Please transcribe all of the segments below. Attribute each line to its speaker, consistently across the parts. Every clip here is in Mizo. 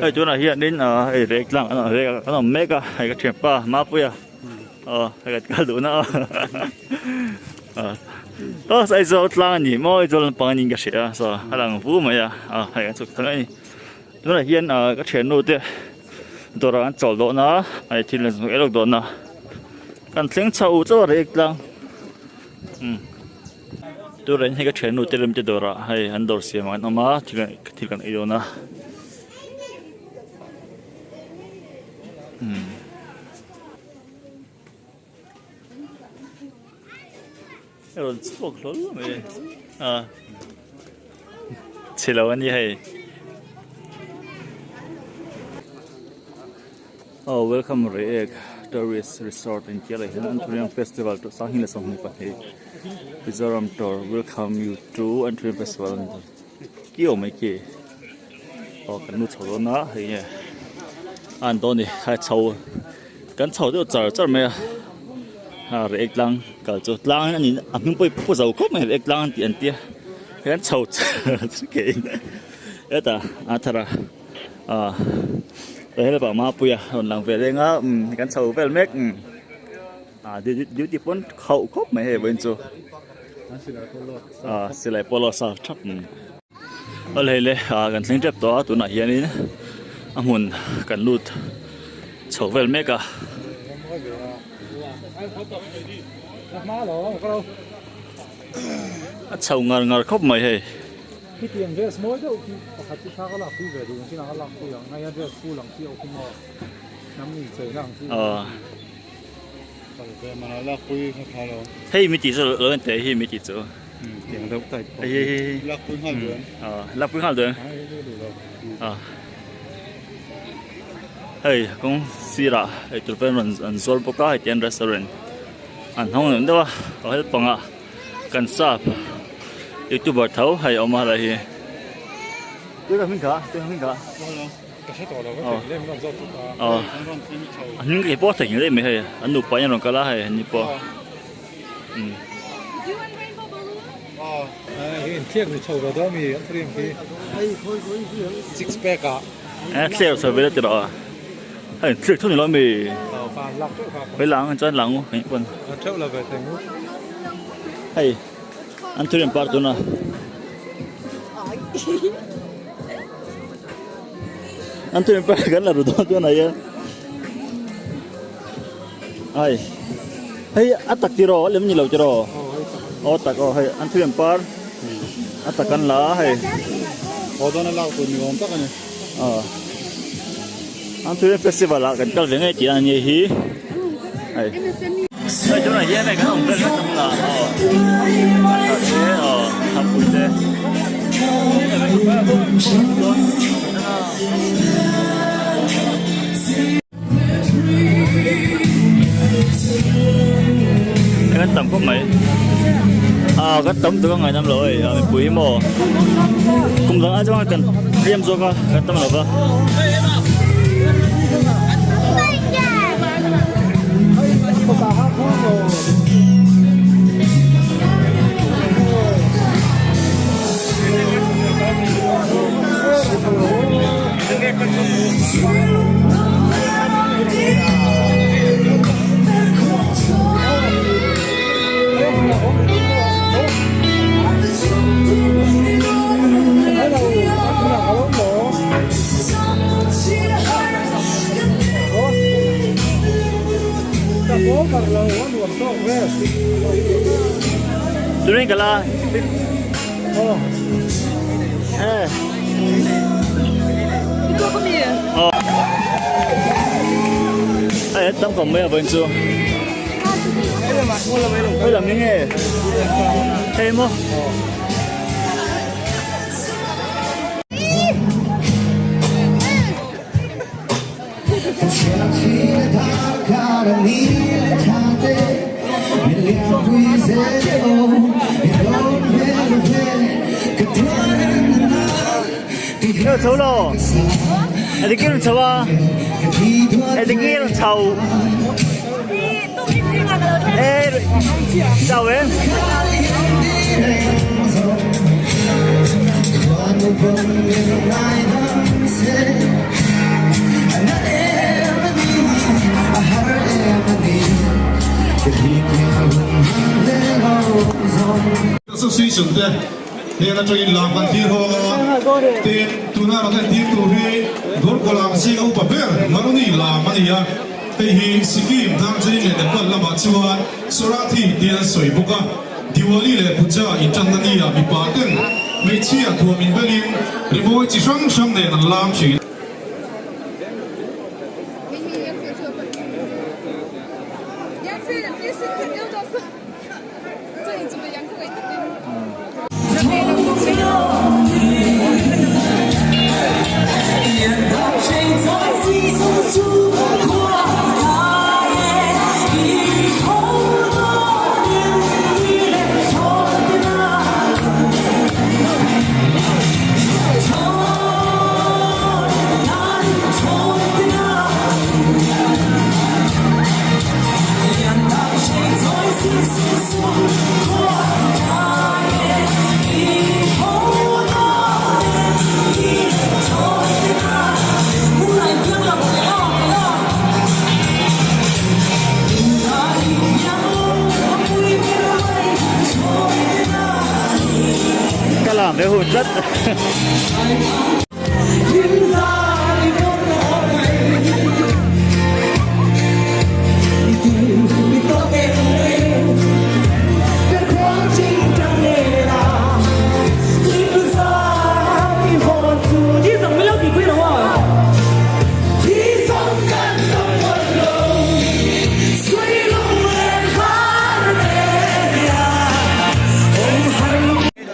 Speaker 1: Hei tunah hianin ah hei rek tlang an rek an awm mek a hei ka thianpa Mapuia aw hei kan kal duhna aw ah aw Aizawl tlang a ni maw Aizawl lampang a niin ka hria a saw a lang vu mai a ah hei kan chhuk thang a ni tunah hian ah ka thiannu te dawrah an chawl dawn a hei thil an zuk elawk dawn a kan thleng chho chauh a rek tlang umm. Tunah hian hei ka thiannu te rem te dawrah hei an dawr siam ah an awm a thil thil kan ei dawn a umm a rawn chhuak hlawl mai a chhe lo a ni hei Aw welcome Reiek tourist resort in tih lai hian Anthurium festival tawh 2022 Mizoram tour welcome you to Anthurium festival a ni kiau mai khi aw kan nu chho dawn a hei nge a an dawn a ni a chho kan chho deuh char char mai a a Reiek tlang kal chu tlang a ni a hming pawh hi pu zo khawp mai Reiek tlang an tih an tia hei an chho char char hetah a thar a. Ah helpa Mapuia rawn lang ve reng a umm kan chho vel mek umm ah duty pawn khauh khawp mai hei vawiin chu ah silai pawh lawt sa thap umm awle hei le ah kan thleng tep tawh a tunah hianin a hmun kan lut chho vel mek a. A chho ngar ngar khawp mai hei.
Speaker 2: Khitiang dress mawi deuh khi pakhat chu thla ka lak pui ve duh ang chin ah ka lak pui ang hei a dress full ang chi a awm a hnam inchei na ang chi kal ve man ah lak pui kha tha lo
Speaker 1: hei mi tih chu lo en teh hi mi tih chu
Speaker 2: tiang deuh type
Speaker 1: hei hei hei
Speaker 2: lak pui nghal duh em
Speaker 1: lak pui nghal duh em hei kawng sirah eitur vel rawn an zuar bawk a hetiang restaurant an hawng deuh deuh a a helpang ah. Kan sap youtuber tho hei awm a lai hi. A hming kei pawh a theihnghilh daih mai hei an nupa in a rawn kal a hei an ni pawh umm. E thliak chho ve ti rawh a hei thliak tho ni lo mi hei lang chuan lang hei pawn. Hei an thil in par tuna an thil in par kan la ru dawn chuan hei hei hei a tak tiraw a lem ni lo tiraw aw tak aw hei an thil in par a tak an la a hei
Speaker 2: haw dawn a lak tur ni awm tak a ni
Speaker 1: aw an thil in festival ah kan kal ve ngei tih a ni hi hei. Hei tunah hian hei kan awm vel vek ang a aw tha te aw thangpui te kan tam khawp mai a kan tam tur a ngainam lo hei a mipui maw kum dang ai chuan kan hriam zawk a kan tam lo va. Turin ka la. Eh. Oh. Ai tam khom mai a vawiin chu. Hei lam hi nge? Hei maw? Chho lo Dik chho a Dik chho Ê chào em
Speaker 3: Association te hnen atangin lam kan thlir hawng a, tin tuna rawn entir tur hi Dawrkaw lam zinga upa ber Maruni lam a ni a, hei hi Sikkim, Darjeeling leh Nepal lamah chuan Sorathi tiin an sawi bawk a, Diwali leh Puja intanna nia mipa ten hmeichhia thuam inbelin rimawi chi hrang hrang nen an lam thin.
Speaker 1: Ka lam ve hun tlat.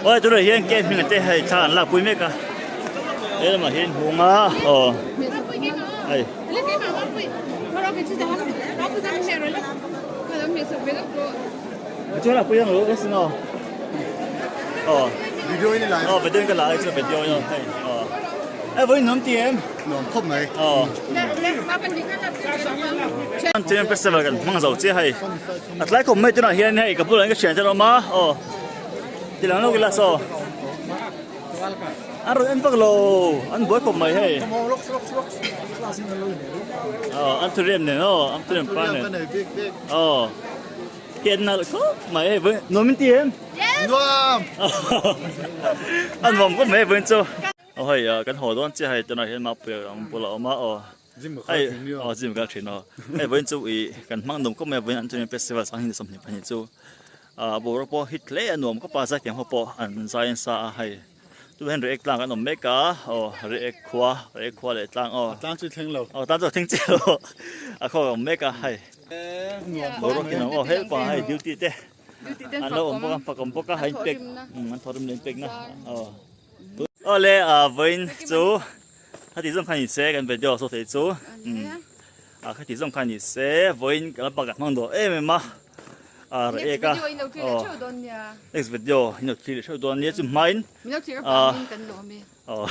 Speaker 1: Aw tunah hian cake hming te hei thla an lakpui mek a he lamah hian hung a aw hei. Chuan lakpui ang lo ka sin aw aw
Speaker 2: video in i la
Speaker 1: aw video in ka la ai chuan video in hei aw e vawiin nuam ti em
Speaker 2: nuam khawp mai
Speaker 1: aw Chuan festival kan hmang zo chiah hei a tlai khawp mai tunah hian hei ka bulah hian ka thian te an awm a aw. Ti lang lawk ila saw. An rawn en vak lo, an buai khawp mai hei. Aw, an thurem nen aw, an thurem pa nen. Aw, khi an nalh khawp mai hei, nuam in ti em?
Speaker 2: Nuam!
Speaker 1: An nuam khawp mai hei vawiin chu. Aw hei, kan haw dawn chiah hei, tunah hian Mapuia ang bulah a awm a aw. Hei, aw gym ka kal thin aw. Hei vawiin chu ih kan hmang nuam khawp mai a, vawiin an thurem festival 2022 chu. Ah boruak pawh hit hle a nuam khawp a zaithiam ho pawh an zai nasa a hei tunah hian reiek tlang kan awm mek a aw reiek khua reiek khua leh tlang aw
Speaker 2: tlang chu thleng lo
Speaker 1: aw tlang chu a thleng chiah lo a khaw a awm mek a hei boruak hi nuam aw help a hei duty te an lo awm bawk a fak awm bawk a hei pek an thawhrim leh inpekna aw awle ah vawiin chu heti zawng khan inse kan video saw thei chu a khati zawng khan inse vawiin kan pakhat hmang dawh em em a. a reh a aw next video in lo thlir leh theuh dawn nia chu hmain
Speaker 4: min lo thlir avangin kan lawm e
Speaker 1: aw.